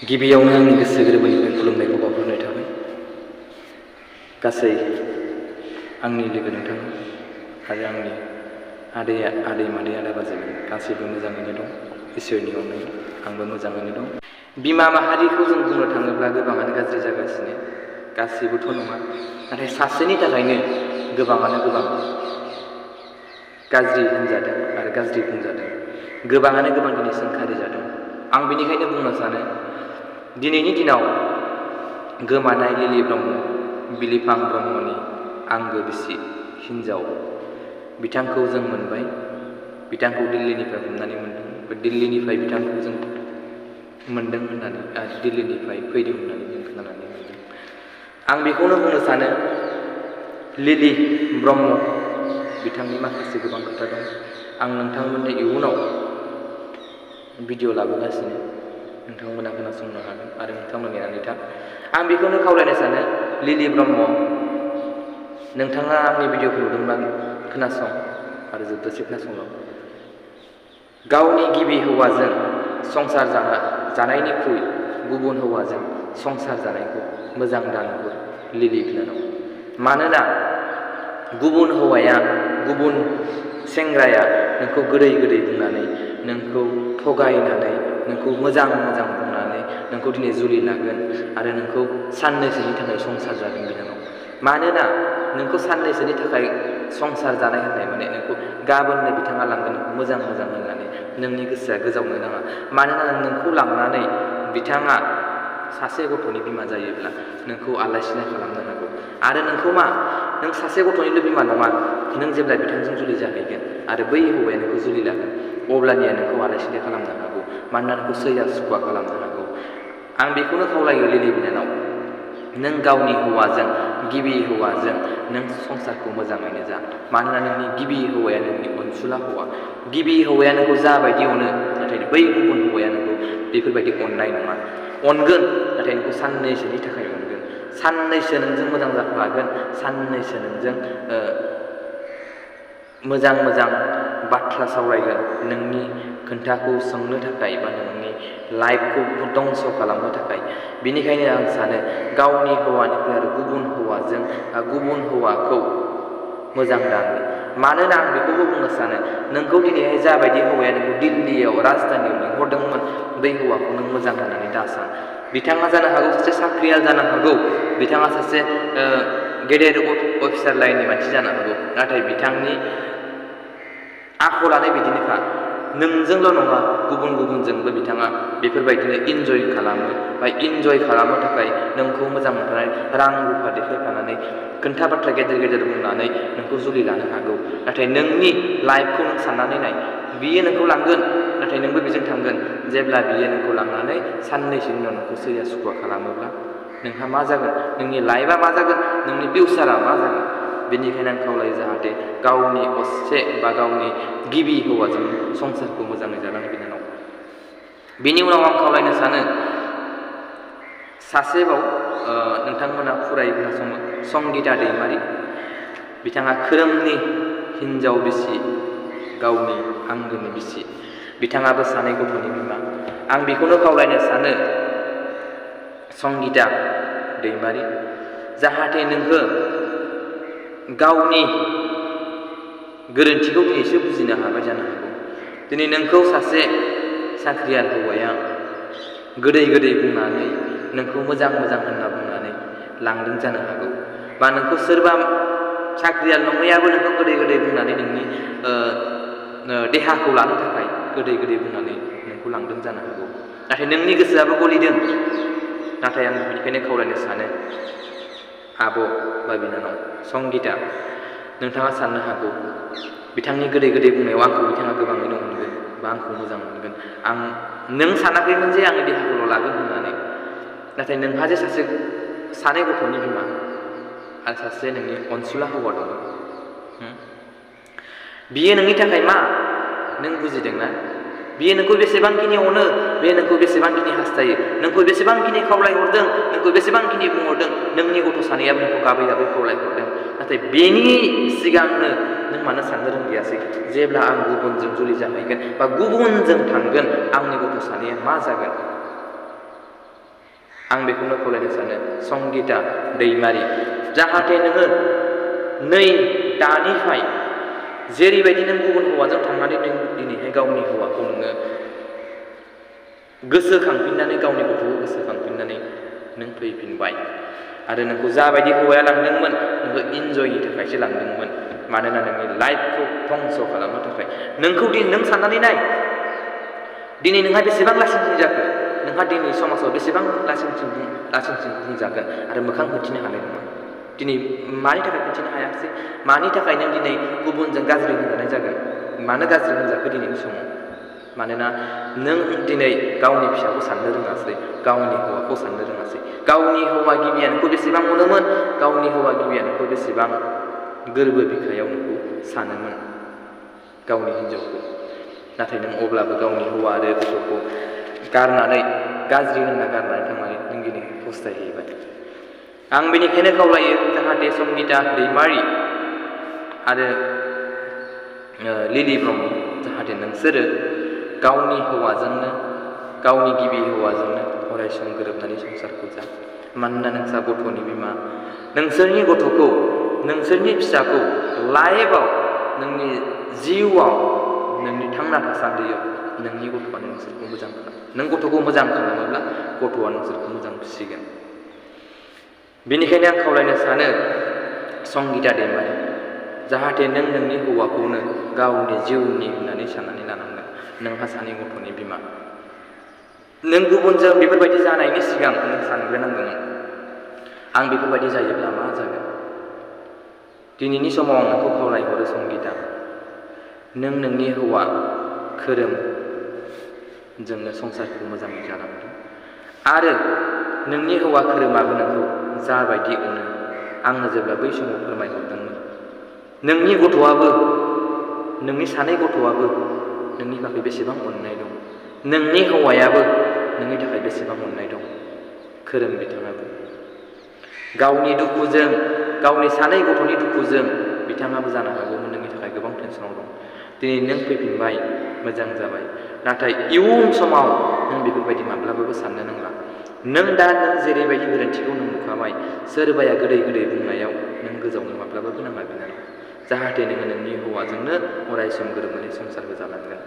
गिबियावनो आंनि गोसो गोरबोनिफ्राय खुलुमनायखौ बावहरनाय थाबाय। गासै आंनि लोगो नोंथां आरो आंनि आदै मादै आदा बाजैमोन गासैबो मोजाङैनो दं। इसोरनि अननायाव आंबो मोजाङैनो दं। बिमा माहारिखौ जों बुंनो थाङोब्ला गोबाङानो गाज्रि जागासिनो, गासैबोथ' नङा, नाथाय सासेनि थाखायनो गोबाङानो गोबां गाज्रि होनजादों आरो गाज्रि बुंजादों। गोबाङानो गोबां दिनै सोंखारि जादों। आं बेनिखायनो बुंनो सानो, दिनैनि दिनाव गोमानाय लिलि ब्रह्म, बिलिफां ब्रह्मनि आंगो बिसि हिन्जाव, बिथांखौ जों मोनबाय। बिथांखौ दिल्लीनिफ्राय हमनानै मोनदों। बे दिल्लीनिफ्राय बिथांखौ जों मोनदों होननानै आरो दिल्लीनिफ्राय फैदों होननानै जों खोनानानै मोनदों। आं बेखौनो बुंनो सानो, लिलि ब्रह्म बिथांनि माखासे गोबां खोथा दं। आं नोंथांमोननो इयुनाव भिडिअ' लाबोगासिनो, नोंथांमोना खोनासंनो हागोन आरो नोंथांमोना नेनानै था। आं बेखौनो खावलायनो सानो, लिलि ब्रह्म, नोंथाङा आंनि भिडिअ'खौ नुदोंब्ला खोनासं आरो जोबजासे खोनासंल'। गावनि गिबि हौवाजों संसार जानायनिख्रुइ गुबुन हौवाजों संसार जानायखौ मोजां दानुहुर लिलि बिनानाव। मानोना गुबुन हौवाया, गुबुन सेंग्राया नोंखौ गोदै गोदै बुंनानै, नोंखौ थगायनानै, नोंखौ मोजां मोजां बुंनानै नोंखौ दिनै जुलि लागोन आरो नोंखौ साननैसोनि थाखाय संसार जागोन बिनानाव। मानोना नोंखौ साननैसोनि थाखाय संसार जानाय होननाय माने नोंखौ गाबोननो बिथाङा लांगोन नोंखौ मोजां मोजां होननानै नोंनि गोसोआ गोजावनो नाङा। मानोना नोंखौ लांनानै बिथाङा सासे गथ'नि बिमा जायोब्ला नोंखौ आलाय सिलाय खालामनो हागौ। आरो नोंखौ नों सासे गथ'निल' बिमा नङा, नों जेब्ला बिथांजों जुलि जाहैगोन आरो बै हौवाया नोंखौ जुलि लागोन, अब्लानिया नोंखौ आलाय सिलाय खालामनो हागौ। मानोना नोंखौ सैया सुखुवा खालामनो हागौ। आं बेखौनो खावलायो लिलि बिनानाव, नों गावनि हौवाजों, गिबि हौवाजों नों संसारखौ मोजाङैनो जा। मानोना नोंनि गिबि हौवाया नोंनि अनसुला हौवा। गिबि हौवाया नोंखौ जाबायदि अनो, नाथाय बै गुबुन हौवाया नोंखौ बेफोरबायदि अननाय नङा। अनगोन, नाथाय नोंखौ साननैसोनि थाखाय अनगोन। साननैसो नोंजों मोजां जाफागोन, साननैसो नोंजों मोजां मोजां बाथ्रा सावरायगोन, नोंनि खोथाखौ सोंनो थाखाय बा नोंनि लाइफखौ दंस' खालामनो थाखाय। बेनिखायनो आं सानो, गावनि हौवानिफ्राय आरो गुबुन हौवाजों गुबुन हौवाखौ मोजां दानो। मानोना आं बेखौबो बुंनो सानो, नोंखौ दिनैहाय जाबायदि हौवाया नोंखौ दिल्लीयाव, राजधानीयाव लिंहरदोंमोन, बै हौवाखौ नों मोजां होननानै दासान। बिथाङा जानो हागौ सासे साख्रियाल जानो हागौ, बिथाङा सासे गेदेर अफिसार लाइननि मानसि जानो हागौ, नाथाय बिथांनि आखलानो बिदिनोखा। नोंजोंल' नङा, गुबुन गुबुनजोंबो बिथाङा बेफोरबायदिनो इन्जय खालामो, बा इन्जय खालामनो थाखाय नोंखौ मोजां मोननानै रां रुफा देखायफानानै खोन्था बाथ्रा गेदेर गेदेर बुंनानै नोंखौ जुलि लानो हागौ। नाथाय नोंनि लाइफखौ नों साननानै नाय, बियो नोंखौ लांगोन, नाथाय नोंबो बेजों थांगोन। जेब्ला बियो नोंखौ लांनानै साननैसोनि उनाव नोंखौ सैया सुखुवा खालामोब्ला नोंहा मा जागोन? नोंनि लाइफआ मा जागोन? नोंनि फिउचारा मा जागोन? बेनिखायनो आं खावलायो, जाहाथे गावनि असे बा गावनि गिबि हौवाजों संसारखौ मोजाङै जालां बिनानाव। बेनि उनाव आं खावलायनो सानो, सासेबाव नोंथांमोना फरायै खोनासङो, संगिता दैमारि। बिथाङा खोरोमनि हिन्जाव बिसि, गावनि आंगोनि बिसि। बिथाङाबो सानै गथ'नि बिमा। आं बेखौनो खावलायनो सानो, संगिता दैमारि, जाहाथे नोङो गावनि गोरोन्थिखौ दिनैसो बुजिनो हाबाय जानो हागौ। दिनै नोंखौ सासे साख्रियाल हौवाया गोदै गोदै बुंनानै, नोंखौ मोजां मोजां होनना बुंनानै लांदों जानो हागौ। बा नोंखौ सोरबा साख्रियाल नङैयाबो नोंखौ गोदै गोदै बुंनानै नोंनि देहाखौ लानो थाखाय गोदै गोदै बुंनानै नोंखौ लांदों जानो हागौ। नाथाय नोंनि गोसोआबो गलिदों। नाथाय आं बेनिखायनो खावलायनो सानो, आब' बा बिनानाव संगिता, नोंथाङा साननो हागौ, बिथांनि गोदै गोदै बुंनायाव आंखौ बिथाङा गोबाङैनो अनगोन बा आंखौ मोजां मोनगोन। नों सानाखैमोन जे आंनि देहाखौल' लागोन होननानै। नाथाय नोंहा जे सानै गथ'नि बिमा आरो सासे नोंनि अनसुला हौवा दं, बियो नोंनि थाखाय मा नों बुजिदोंना? बियो नोंखौ बेसेबांखिनि अनो, बे नोंखौ बेसेबांखिनि हास्थायो, नोंखौ बेसेबांखिनि खावलायहरदों, नोंखौ बेसेबांखिनि बुंहरदों। नोंनि गथ' सानैयाबो नोंखौ गाबै गाबै खावलायहरदों। नाथाय बेनि सिगांनो नों मानो साननो रोंदियासै, जेब्ला आं गुबुनजों जुलि जाहैगोन बा गुबुनजों थांगोन, आंनि गथ' सानैया मा जागोन? आं बेखौनो खावलायनो सानो संगिता दैमारि, जाहाथे नोङो नै दानिफ्राय जेरैबायदि नों गुबुन हौवाजों थांनानै नों दिनैहाय गावनि हौवाखौ नोङो गोसोखांफिननानै गावनि गथ'खौ गोसोखांफिननानै नों फैफिनबाय आरो नोंखौ जाबायदि हौवाया लांदोंमोन नोंखौ इन्जयनि थाखायसो लांदोंमोन, मानोना नोंनि लाइफखौ धंस' खालामनो थाखाय। नोंखौ नों साननानै नाय, दिनै नोंहा बेसेबां लासिंसिं जाखो, नोंहा दिनै समाजाव बेसेबां लासिंसिं बुंजागोन आरो मोखां खोन्थिनो हानाय नङा। दिनै मानि थाखाय खोन्थिनो हायाखिसै? मानि थाखाय नों दिनै गुबुनजों गाज्रि होनजानाय जागोन? मानो गाज्रि होनजाखो दिनैनि समाव? मानोना नों दिनै गावनि फिसाखौ साननो रोङासै, गावनि हौवाखौ साननो रोङासै। गावनि हौवा गिबिया नोंखौ बेसेबां अनोमोन, गावनि हौवा गिबिया नोंखौ बेसेबां गोरबो बिखायाव नोंखौ सानोमोन गावनि हिन्जावखौ। नाथाय नों अब्लाबो गावनि हौवा आरो गथ'खौ गारनानै गाज्रि होनना गारनानै थांनानै नों दिनै फस्थायहैबाय। आं बेनिखायनो खावलायो जाहाथे संगिता दैमारि आरो लिलि ब्रह्म, जाहाथे नोंसोरो गावनि हौवाजोंनो, गावनि गिबि हौवाजोंनो अरायसम गोरोबनानै संसारखौ जा। मानोना नोंस्रा गथ'नि बिमा, नोंसोरनि गथ'खौ, नोंसोरनि फिसाखौ लाइफआव, नोंनि जिउआव, नोंनि थांना थासान्दियाव नोंनि गथ'आ नोंसोरखौ मोजां खालामो। नों गथ'खौ मोजां खालामोब्ला गथ'आ नोंसोरखौ मोजां फिसिगोन। बेनिखायनो आं खावलायनो सानो संगिता दैमारि, जाहाथे नों नोंनि हौवाखौनो गावनि जिउनि होननानै साननानै लानांगोन। नोंहा सानै गथ'नि बिमा, नों गुबुनजों बेफोरबायदि जानायनि सिगां नों सानग्रोनांगोन, आं बेफोरबायदि जायोब्ला मा जागोन? दिनैनि समाव आं नोंखौ खावलायहरो संगिता, नों नोंनि हौवा खोरोमजोंनो संसारखौ मोजाङै जालांदों आरो नोंनि हौवा खोरोमाबो नोंखौ जाबायदि अनो, आंनो जेब्ला बै समाव फोरमायहरदोंमोन, नोंनि गथ'आबो, नोंनि सानै गथ'आबो नोंनि बागै बेसेबां अननाय दं, नोंनि हौवायाबो नोंनि थाखाय बेसेबां अननाय दं। खोरोम बिथाङाबो गावनि दुखुजों, गावनि सानै गथ'नि दुखुजों बिथाङाबो जानो हागौमोन नोंनि थाखाय गोबां टेनसनाव दं। दिनै नों फैफिनबाय, मोजां जाबाय, नाथाय इयुन समाव नों बेफोरबायदि माब्लाबाबो साननो नांला। नों जेरैबायदि गोरोन्थिखौ नों नुखाबाय, सोरबाया गोदै गोदै बुंनायाव नों गोजावनो माब्लाबाबो नाङा बिनानाव, जाहाथे नोङो नोंनि हौवाजोंनो अरायसम गोरोबनानै संसारबो जालांगोन।